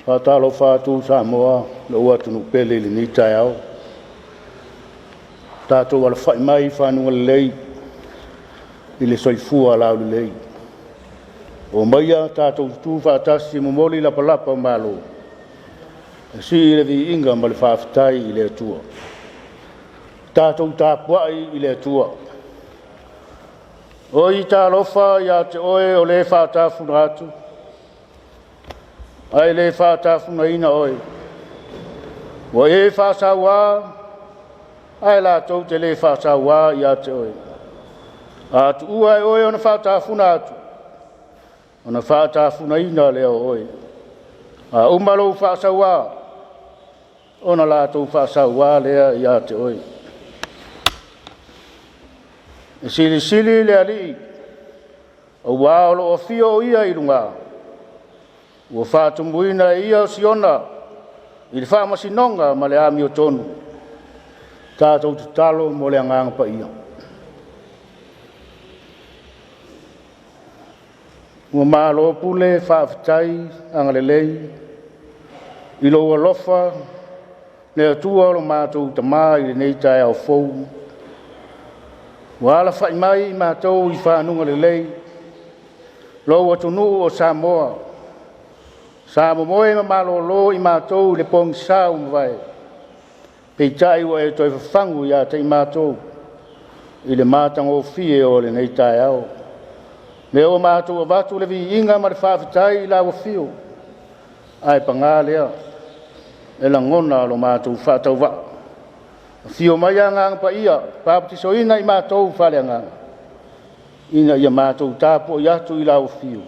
Faatalofa atu Samoa, lou atunuu pele i lenei taeao. Tatou alafai mai i fanuga lelei i le soifua laulelei. Omaia tatou tutu faatasi e momoli lapalapa o malo e sii le viiga ma le faafetai i le Atua. Tatou tapuai i le Atua. Oi talofa ia te oe o le faatafula atu, ae le faatafunaina oe. Ua e faasauā, ae latou te le faasauā ia te oe. A tuua e oe ona faatafuna atu, ona faatafunaina lea o oe. A uma lou faasauā, ona latou faasauā lea ia te oe. E silisili le Alii, aua o lo o afio o Ia i luga, ua faatumuina e Ia o Siona i le faamasinoga ma le amiotonu. Tatou tatalo mo le Agaga Paia. Ua malo pule, faafetai, agalelei i lou alofa le Atua o lo matou Tama i lenei taeao fou, ua alafai mai i matou i fanuga lelei, lou atunuu o Samoa. Sa momoe ma malolo i matou i le pogisa ua mavae, peitai ua e toe fafagu ia te i matou i le matagofie o lenei taeao. Lea ua matou avatu le viiga ma le faafetai i lau afio, ae paga lea, e lagona lo matou faatauvaa. Afio mai Agaga Paia, papatisoina i matou faaleagaga, ina ia matou tapuai atu i lau afio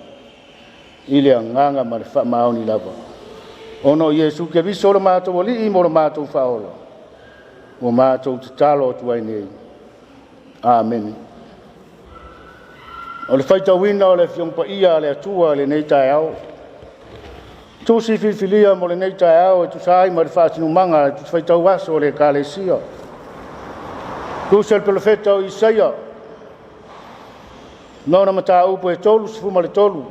i le agaga ma le faamaoni lava. Ona o Iesu Keriso lo matou Alii mo lo matou faaola, ua matou tatalo atu ai nei. Amene. O le faitauina o le Afioga Paia a le Atua i lenei taeao, tusi filifilia mo lenei taeao e tusa ai ma le faasinomaga e tusi faitau aso o le Ekalesia. Tusi a le Perofeta o Isaia, lona mataupu e 33,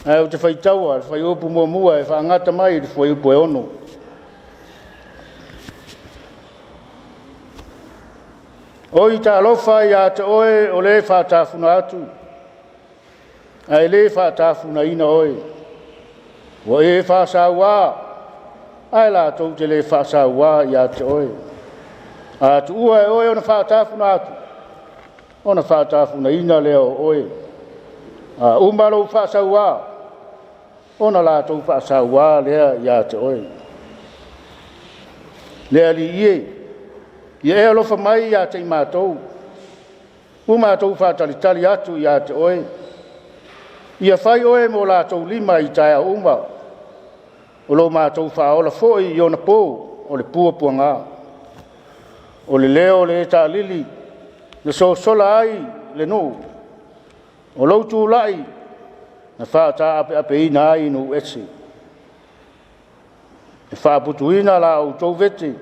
ae ou te faitaua le fuaiupu 1 e faagata mai i le fuaiupu e 6. Oi talofa ia te oe o le faatafuna atu, ae le faatafunaina oe. Ua e faasauā, ae latou te le faasauā ia te oe. A tuua e oe ona faatafuna atu, ona faatafunaina lea o oe. A uma lou faasauā, ona latou faasauā lea ia te oe. Le Alii e, ia e alofa mai ia te i matou, ua matou faatalitali atu ia te oe. Ia fai oe mo latou lima i taeao uma, o lo matou faaola foi i ona po o le puapuaga. O le leo o le taalili na sosola ai le nuu, o lou tulai na faataapeapeina ai nuu ese. E faaputuina la outou vete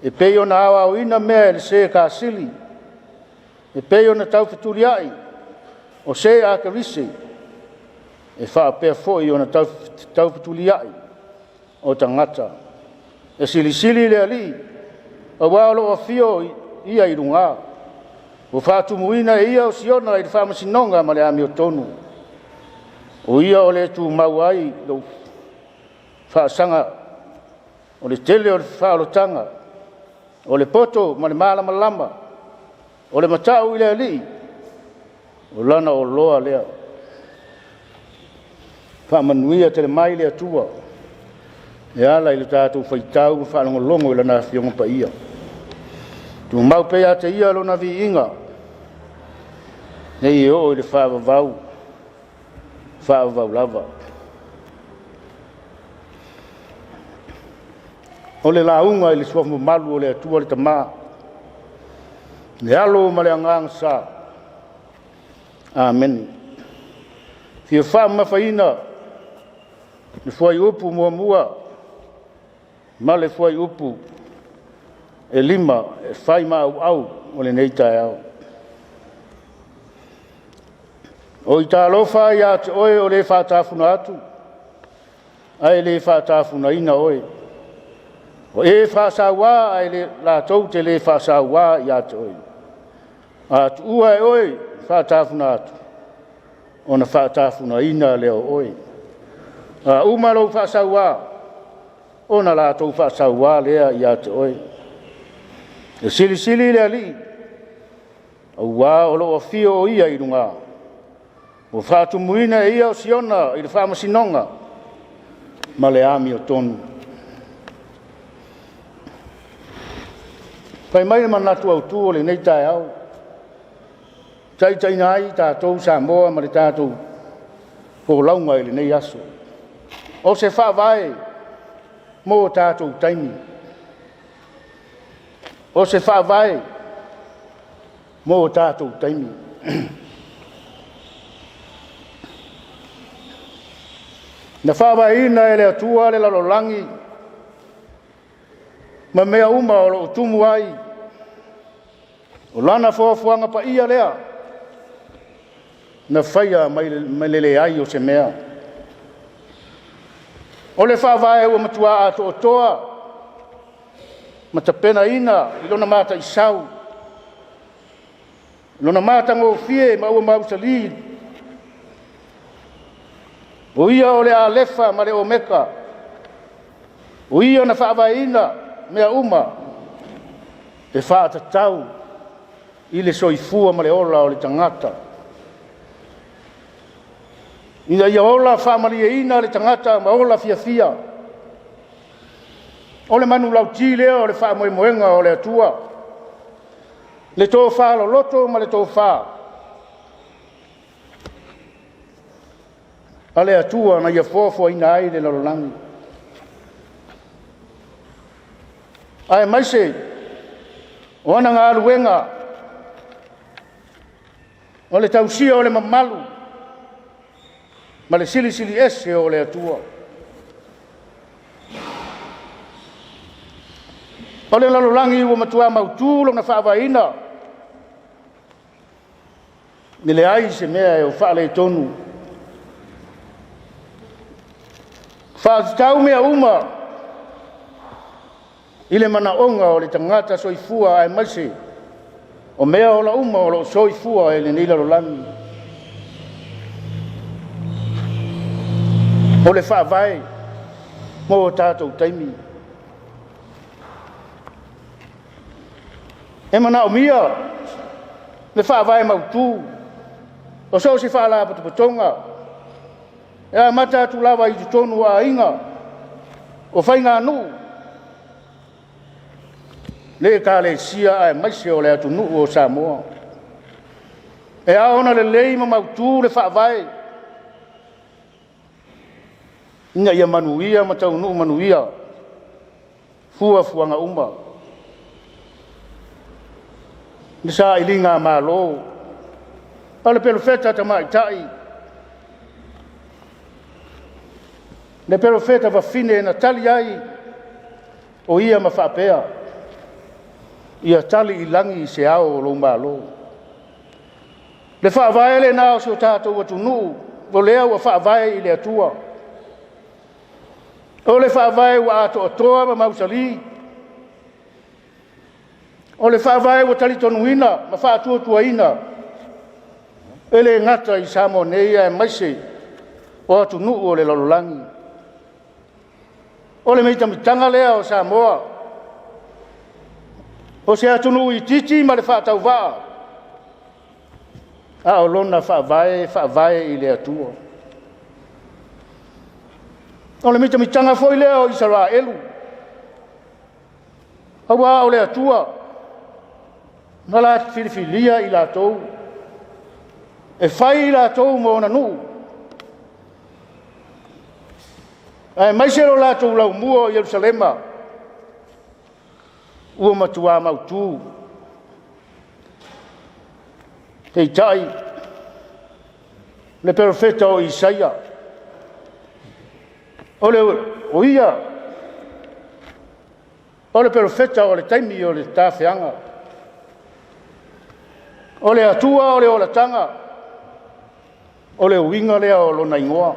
e pei ona aoaoina mea e le se kasili, e pei ona taufetuliai o se akerise, e faapea foi ona taufetuliai o tagata. E silisili le Alii, aua o lo o afio Ia i luga, ua faatumuina e Ia o Siona i le faamasinoga ma le amiotonu. O Ia o le tumau ai lou faasaga o le tele o le faaolataga, o le poto ma le malamalama, o le matau i le Alii, o lana oloa lea. Faamanuia tele mai le Atua e ala i le tatou faitau ma faalogologo i Lana Afioga Paia. Tumau pea ia te Ia lona viiga, seia oo i le faavavau, faavavau lava. O le lauga i le suafa mamalu o le Atua le Tama, le Alo ma le Agaga Sa. Amene. Fia faamamafaina le fuaiupu 1 ma le fuaiupu 5 e fai ma auau mo lenei taeao. Oi talofa ia te oe o le faatafuna atu, ae le faatafunaina oe. Ua e faasaua ae latou te le faasaua ia te oe. A tuua e oe le faatafuna atu, ona faatafunaina lea o oe. A uma lou faasaua, ona latou faasaua lea ia te oe. E silisili le Alii, aua o lo o afio o Ia i luga, ua faatumuina e Ia o Siona i le faamasinoga ma le amiotonu. Fai mai le manatu autu o lenei taeao, taitaiina ai tatou Samoa ma le tatou folauga i lenei aso. O se faavae mo tatou taimi. O se faavae mo tatou taimi. Na faavaeina e le Atua le lalolagi ma mea uma o lo o tumu ai. O lana foafoaga paia lea na faia mai le leai o se mea. O le faavae ua matua atoatoa ma tapenaina i lona mataisau, lona matagofie ma ua mausali. O Ia o le Alefa ma le Omeka, o Ia na faavaeina mea uma e faatatau i le soifua ma le ola o le tagata, ina ia ola faamalieina le tagata ma ola fiafia. O le manulauti lea o le faamoemoega o le Atua, le tofa loloto ma le tofa a le Atua na Ia foafoaina ai le lalolagi, aemaise o ana galuega o le tausia o le mamalu ma le Silisili Ese o le Atua. O le lalolagi ua matua mautu lona faavaeina, e leai se mea o faaletonu. Faatatau mea uma i le manaoga o le tagata soifua aemaise o meaola uma o lo o soifua i lenei lalolagi. O le faavae mo o tatou taimi. E manaomia le faavae mautu o so o se faalapotopotoga e amata atu lava i totonu o aiga, o faiganuu, le Ekalesia aemaise o le atunuu o Samoa. E ao ona lelei ma mautu le faavae ina ia manuia ma taunuu manuia fuafuaga uma. Le sailigamalo a le Perofeta tamaitai, le perofeta afine na tali ai o ia ma faapea, “Ia tali i lagi se ao o lou Malo.” Le faavae lena o si o tatou atunuu, o lea ua faavae i le Atua. O le faavae ua atoatoa ma mausali. O le faavae ua talitonuina ma faatuatuaina, e le gata i Samoa nei aemaise o atunuu o le lalolagi. O le mitamitaga lea o Samoa, o se atunuu itiiti ma le faatauvaa, a o lona faavae e faavae i le Atua. O le mitamitaga foi lea o Isaraelu, aua o le Atua na la filifilia i latou, e fai i latou ma ona nuu, aemaise lo latou laumua o Ierusalema. Ua matuā mautu. Peitai, le perofeta o Isaia, o ia o le perofeta o le taimi o le tafeaga, o le Atua o le olataga, o le uiga lea o lona igoa.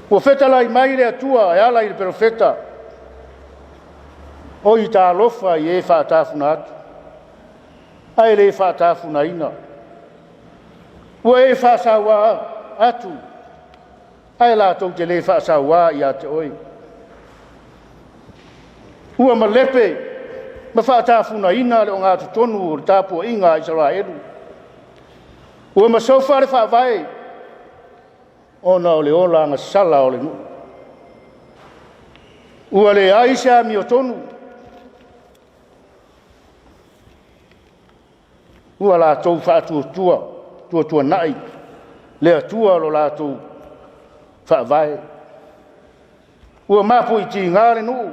Ua fetalai mai le Atua e ala i le perofeta, oi talofa i e faatafuna atu, ae le faatafunaina. Ua e faasaua atu, ae latou te le faasaua ia te oe. Ua malepe ma faatafunaina le ogatotonu o le tapuaiga a Isaraelu. Ua masofa le faavae ona o le ola agasala o le nuu. Ua leai se amiotonu, ua latou faatuatuanai le Atua lo latou faavae. Ua mapu i tiga le nuu,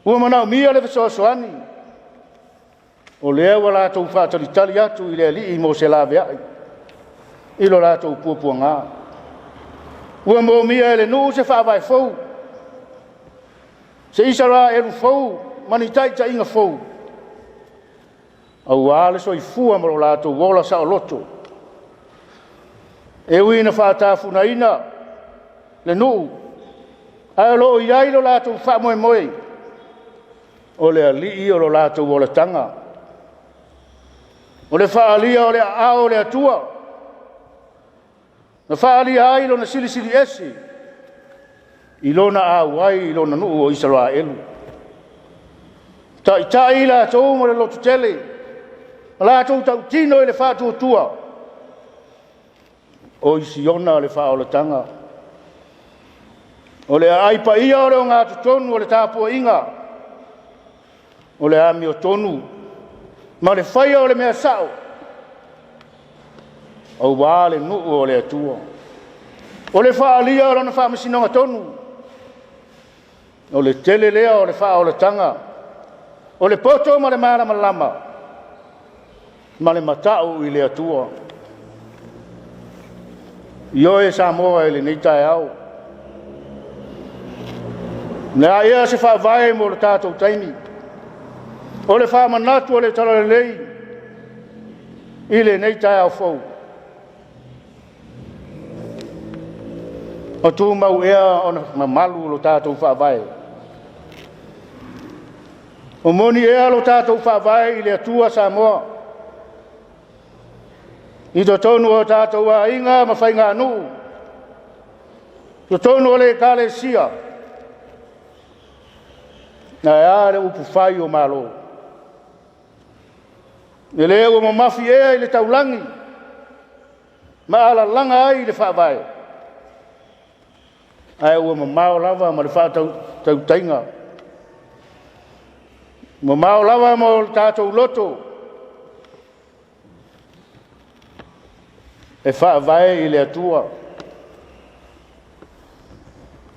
ua manaomia le fesoasoani, o lea ua latou faatalitali atu i le Alii mo se laveai i lo latou puapuaga. Ua moomia e le nuu se faavae fou, se Isaraelu fou ma ni taitaiga fou, aua le soifua ma lo latou ola saoloto. E ui ina faatafunaina le nuu, ae o lo o i ai lo latou faamoemoe, o le Alii o lo latou olataga, o le faaalia o le aao o le Atua, na faaalia ai lona Silisili Ese i lona auai i lona nuu o Isaraelu. Taitai i latou ma le lototele, latou tautino i le faatuatua, o i Siona le faaolataga. O le aai paia o le ogatotonu o le tapuaiga, o le amiotonu ma le faia o le mea sao, aua le nuu o le Atua. O le faaalia o lona faamasinoga tonu, o le tele lea o le faaolataga, o le poto ma le malamalama ma le matau i le Atua. Ioe Samoa i lenei taeao. O le a ea se faavae mo le tatou taimi? O le faamanatu o le Talalelei i lenei taeao fou. O tumau ea ona mamalu lo tatou faavae? O moni ea lo tatou faavae i le Atua Samoa i totonu o tatou aiga ma faiganuu, totonu o le Ekalesia, ae a le upufai o Malo? E le ua mamafi ea i le taulagi ma alalaga ai le faavae, ae ua mamao lava ma le faatautaiga, mamao lava ma o tatou loto e faavae i le Atua,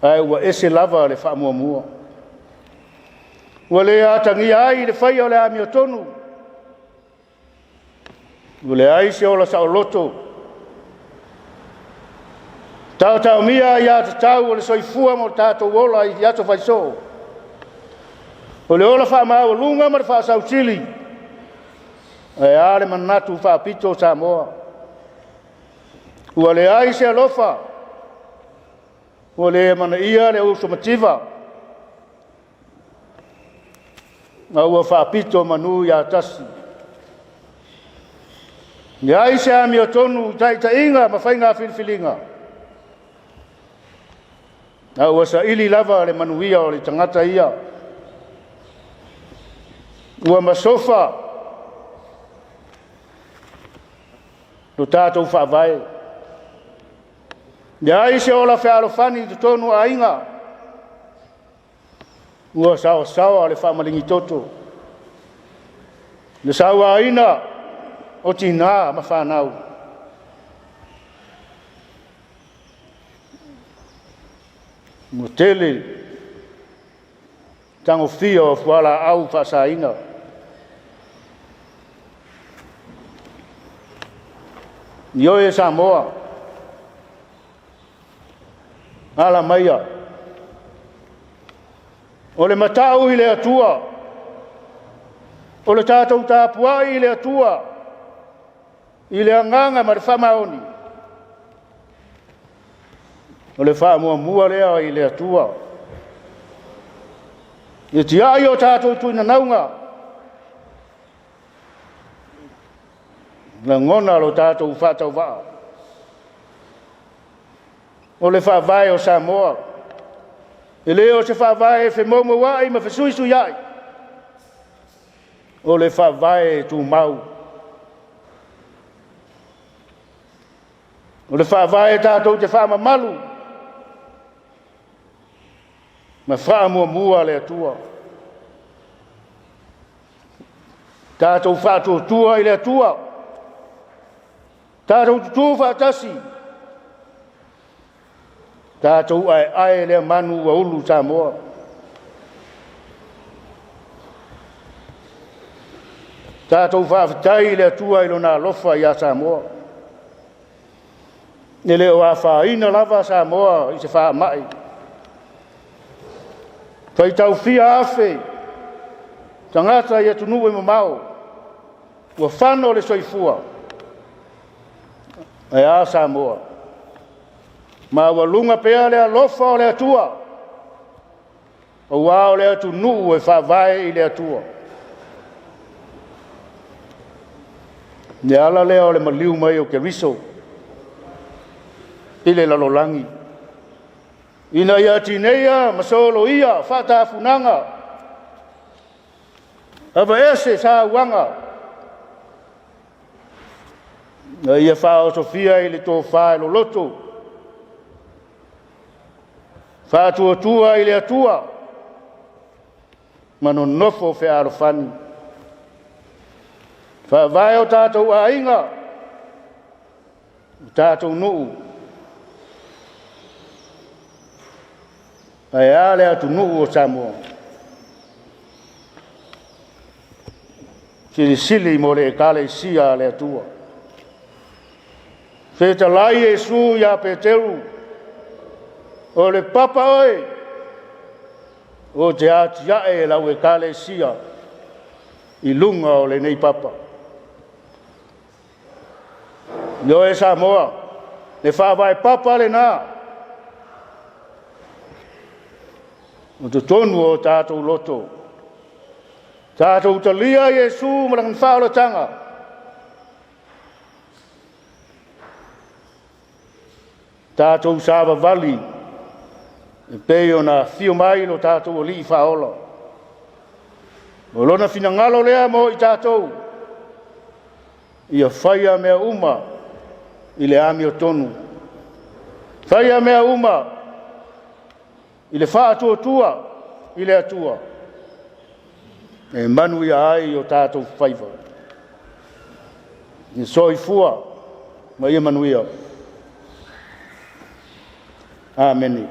ae ua ese lava le faamuamua. Ua le atagia ai le faia o le amiotonu, ua leai se ola saoloto, taotaomia aiatatau o le soifua ma o tatou ola i aso fai-soo, o le ola faamaualuga ma le faasausili. Ae a le manatu faapito o Samoa? Ua leai se alofa, ua le amanaia le uso mativa, ma ua faapito manu ia tasi. Leai se amiotonu i taitaiga ma faiga filifiliga, a ua saili lava le manuia o le tagata ia. Ua masofa lo tatou faavae. Leai se ola fealofani i totonu o aiga, ua saosaoa le faamaligitoto, le sauaina o tinā ma fanau. Ua tele tagofia o fualaau faasaina. Ioe Samoa, ala maia. O le matau i le Atua, o le tatou tapuai i le Atua, i le agaga ma le faamaoni, o le faamuamua lea i le Atua. Ia tiai o tatou tuinanauga, lagona lo tatou faatauvaa. O le faavae o Samoa, e le o se faavae e femoumouai ma fesuisuiai, o le faavae e tumau. O le faavae tatou te faamamalu ma faamuamua le Atua. Tatou faatuatua i le Atua, tatou tutu faatasi, tatou aeae lea manu ua ulu Samoa. Tatou faafetai i le Atua i Lona alofa ia Samoa. E le o afaina lava Samoa i se faamai. Faitau fia afe tagata i atunuu e mamao ua fano le soifua. Ae a Samoa? Maualuga pea le alofa o le Atua, aua o le atunuu e faavae i le Atua. Le ala lea o le maliu mai o Keriso i le lalolagi, ina ia tineia ma soloia faatafunaga, aveese sauaga, ina ia faaosofia i le tofa e loloto, faatuatua i le Atua ma nonofo fealofani. Faavae o tatou aiga, o tatou nuu, ae a le atunuu o Samoa. Silisili mo le Ekalesia a le Atua. Fetalai Iesu ia Peteru, o le papa oe, ou te atiae lau Ekalesia i luga o lenei papa. Ioe Samoa, le faavae papa lena o totonu o tatou loto. Tatou talia Iesu ma lana faaolataga, tatou savavali e pei ona afio mai lo tatou Alii Faaola. O lona finagalo lea mo i tatou, ia faia mea uma i le amiotonu, faia mea uma i le faatuatua i le Atua, e manuia ai o tatou faiva. Ia soifua ma ia manuia. Amene.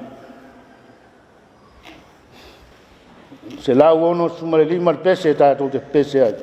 165 le pese tatou te pepese ai.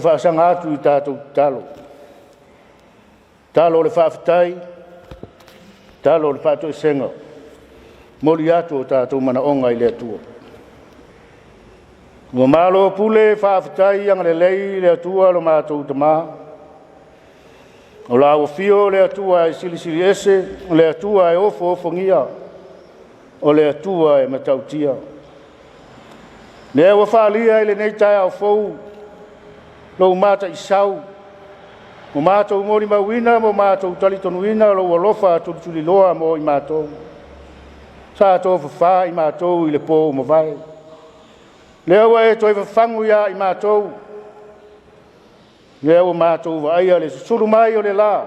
faasaga atu i tatou tatalo. Tatalo o le faafetai, tatalo o le faatoesega, momoli atu o tatou manaoga i le Atua. Ua malo pule, faafetai agalelei i le Atua lo matou Tama, o lau afio o le Atua e silisili ese, o le Atua e ofoofogia, o le Atua e matautia. Lea ua faaalia i lenei taeao fou lou mataisau ua matou molimauina ma o matou talitonuina lou alofa tulituliloa mo i matou, sa tofafa i matou i le po ua mavae. Lea ua e toe fafagu ia i matou, lea ua matou vaaia le susulu mai o le la,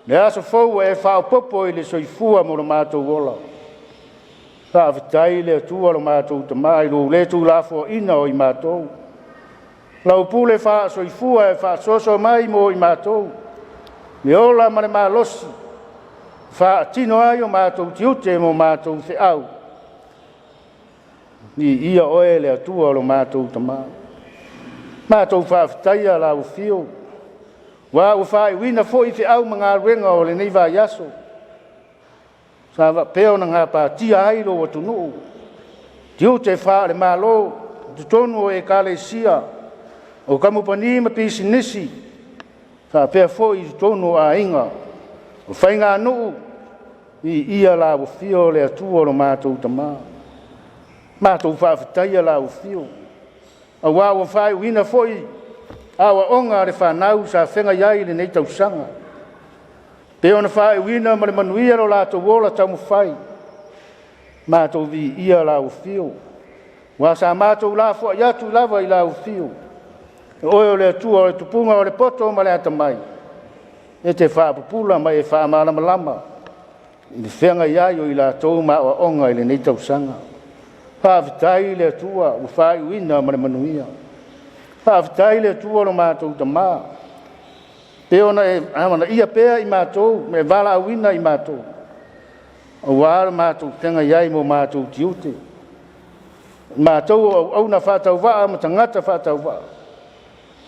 le aso fou ua e faaopoopo i le soifua mo lo matou ola. Faafetai i le Atua lo matou Tama i lou le tuulafoaiina o i matou, lau pule faasoifua e faasoasoa mai mo i matou, le ola ma le malosi e faatino ai o matou tiute ma matou feau. Viia Oe le Atua lo matou Tama. Matou faafetaia lau afio, aua ua faaiuina foi feau ma galuega o lenei vaiaso, sa faapea ona gapatia ai lou atunuu, tiute faale-Malo i totonu o Ekalesia, o kamupani ma pisinisi, faapea foi i totonu o aiga, o faiganuu. Viia lau afio le Atua lo matou Tama. Matou faafetaia lau afio, aua ua faaiuina foi aoaoga a le fanau sa feagai ai i lenei tausaga, pei ona faaiuina ma le manuia lo latou ola taumafai. Matou viia lau afio, aua sa matou lafoai atu lava i lau afio, o Oe o le Atua o le tupuga o le poto ma le atamai, e te faapupula ma e faamalamalama i le feagai ai o i latou ma aoaoga i lenei tausaga. Faafetai i le Atua ua faaiuina ma le manuia. Faafetai i le Atua lo matou Tama, e pei ona e amanaia pea i matou ma e valaauina i matou, aua lo matou feagai ai ma o matou tiute, o matou o auauna faatauvaa ma tagata faatauvaa,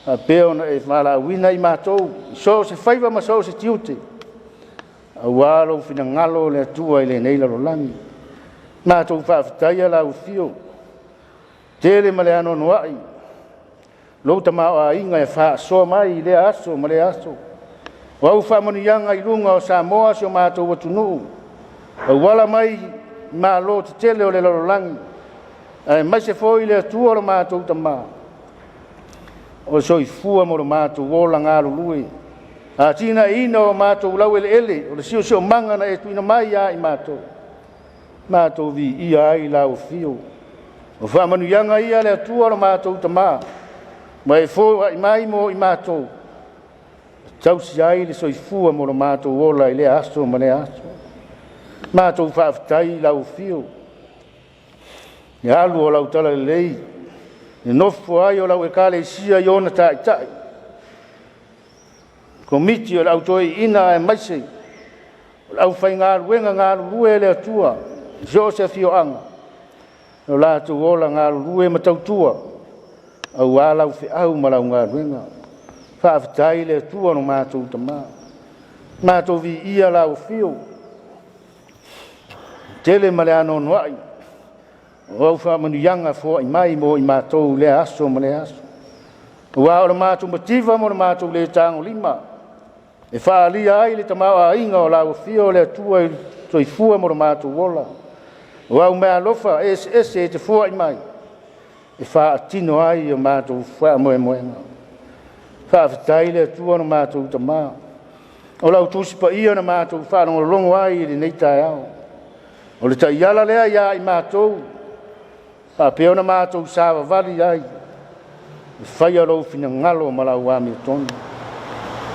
faapea ona e valaauina i matou i so o se faiva ma so o se tiute, aua lou finagalo le Atua i lenei lalolagi. Matou faafetaia lau afio tele ma le anoanoai lou tamaoaiga e faasoa mai i lea aso ma lea aso. O au faamanuiaga i luga o Samoa si o matou atunuu, auala mai i malo tetele o le lalolagi, aemaise foi le Atua lo matou Tama, o le soifua ma lo matou ola galulue, atinaeina o matou laueleele o le siosiomaga na e tuuina mai ia i matou, matou viia ai lau afio. O faamanuiaga ia a le Atua lo matou Tama ua e foai mai mo i matou, e tausi ai le soifua ma lo matou ola i lea aso ma lea aso. Matou faafetai i lau afio, i le alu o lau talalelei, le nofo ai o lau Ekalesia i ona taitai, Komiti o le Au Toeaina aemaise o le aufaigaluega galulue a le Atua i so o se afioaga, lo latou ola galulue ma tautua aua lau feau ma lau galuega. Faafetai i le Atua lo matou Tama. Matou viia lau afio tele ma le anoanoai o au faamanuiaga foai mai mo i matou i lea aso ma lea aso. Aua o le matou mativa ma le matou le tagolima e faaalia ai le tamaoaiga o lau afio o le Atua i le soifua ma lo matou ola. O au meaalofa eseese e te foai mai e faatino ai o matou faamoemoega. Faafetai i le Atua lo matou Tama, o lau Tusi Paia na matou faalogologo ai i lenei taeao. O le taiala lea ia i matou, faapea ona matou savavali ai e faia lou finagalo ma lau amiotonu.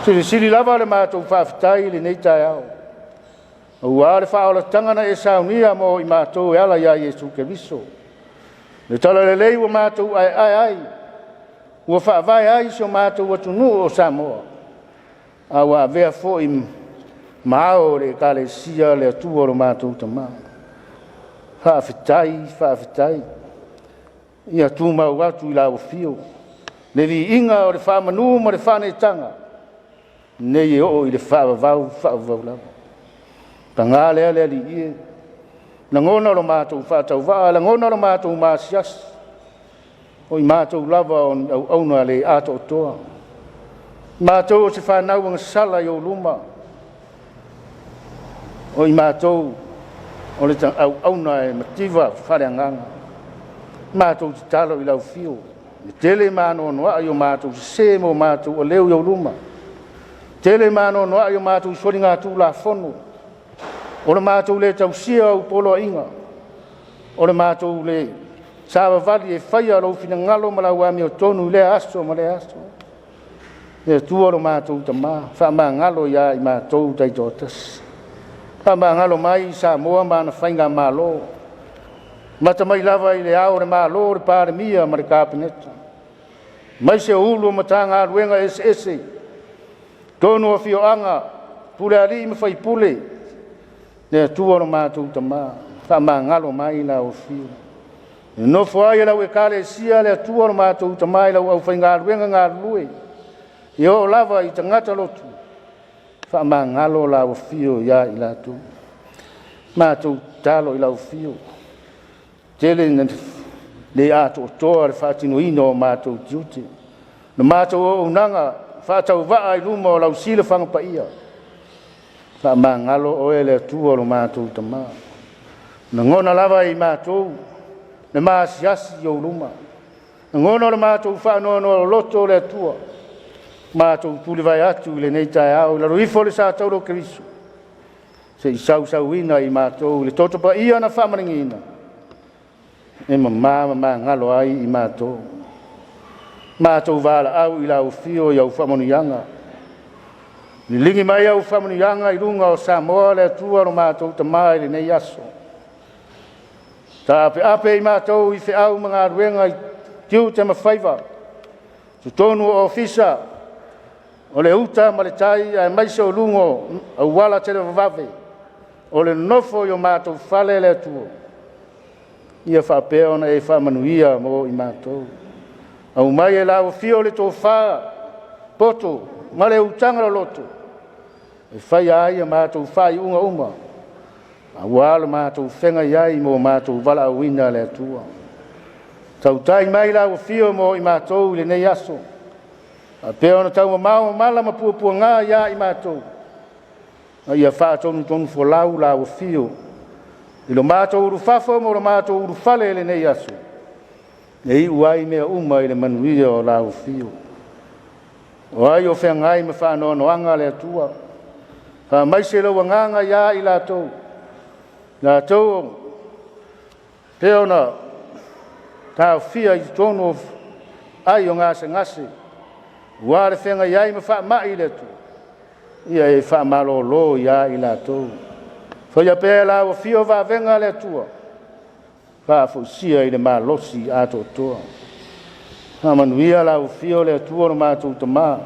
Silisili lava le matou faafetai i lenei taeao, aua le faaolataga na e saunia mo i matou e ala ia Iesu Keriso. Le talalelei ua matou aeae ai, ua faavae ai si o matou atunuu o Samoa, a ua avea foi ma ao o le Ekalesia le Atua lo matou Tama. Faafetai, faafetai. Ia tumau atu i lau afio. Le viiga o le faamanu ma le faaneetaga, nei e oo i le faavavau, faavavau lava. Paga lea le Alii e, lagona lo matou faatauvaa, lagona lo matou maasiasi, o i matou lava o ni auauna le atoatoa, matou o se fanau agasala i ou luma, o i matou o le auauna e mativa faaleagaga. Matou tatalo i lau afio, e tele ma anoanoai o matou sese ma o matou aleu i ou luma, tele ma anoanoai o matou soligatulafono, o le matou le tausia o au poloaiga, o le matou le savavali e faia lou finagalo ma lau amiotonu i lea aso ma lea aso. Le Atua lo matou Tama, faamagalo ia i matou taitoatasi, faamagalo mai Samoa ma ana faigamalo, amata mai lava i Le Ao o le Malo, le Palemia ma le Kapeneta, aemaise o Ofisa Sili o Pulega o Matagaluega eseese, totonu o afioaga, pulega a alii ma faipule. Le Atua lo matou Tama, faamagalo mai lau Afio. E nonofo ai lau Ekalesia le Atua lo matou Tama i lau aufaigaluega galulue, ia oo lava i tagata lotu, faamagalo lau afio ia i latou. Matou tatalo i lau afio, tele ina le atoatoa le faatinoina o matou tiute, le matou auaunaga faatauvaa i luma o lau silafaga paia. Faamagalo oe le Atua lo matou Tama. E lagona lava e i matou le maasiasi i ou luma, lagona lo matou faanoanoa loloto le Atua, matou tulivae atu i lenei taeao i lalo ifo o le sa taula o Keriso, se i sausuina i matou i le Toto Paia na faamalagiina e mama ma magalo ai i matou. Matou valaau i lau afio i au faamanuiaga, liligi mai au faamanuiaga i luga o Samoa le Atua lo matou Tama i lenei aso. Taapeape i matou i feau ma galuega i tiute ma faiva, totonu o ofisa, o le uta ma le tai aemaise o luga o auala televavave, o le nonofo i o matou fale le Atua, ia faapea ona e faamanuia mo i matou. Aumai e lau afio le tofa poto ma le utaga loloto e faia ai a matou faaiuga uma aua lo matou feagai ai ma o matou valaauina le Atua. Tautai mai lau afio mo i matou i lenei aso, faapea ona taumamao mala ma puapuaga ia i matou, a ia faatonutonufolau lau afio i lo matou ulufafo ma lo matou ulufale i lenei aso, e iu ai mea uma i le manuia o lau afio. O ai o feagai ma faanoanoaga le Atua, faamaise lou agaga ia i latou, latou e pei ona taofia i totonu o ai o gasegase ua le feagai ai ma faamai le Atua, ia e faamalolo ia i latou. Faia pea e lau afio vavega le Atua, faafoisia i le malosi atoatoa. Faamanuia lau afio le Atua lo matou Tama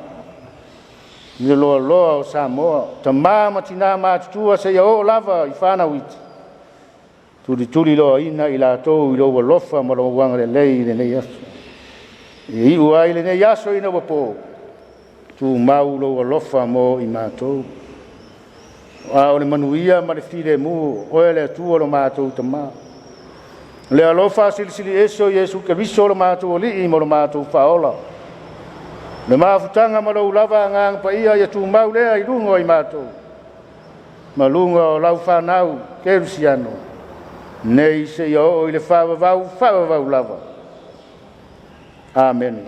i le loaloa o Samoa, tama ma tina matutua seia oo lava i fanau iti, tulituliloaina i latou i lou alofa ma lou agalelei i lenei aso. E iu ai lenei aso ina ua po, tumau lou alofa mo i matou. A o le manuia ma le filemu, o oe le Atua lo matou Tama, le alofa silisili ese o Iesu Keriso o lo matou Alii ma lo matou Faaola, le mafutaga ma lou lava Agaga Paia ia tumau lea i luga o i matou ma luga o lau fanau kerisiano, nei seia oo i le faavavau, faavavau lava. Amene.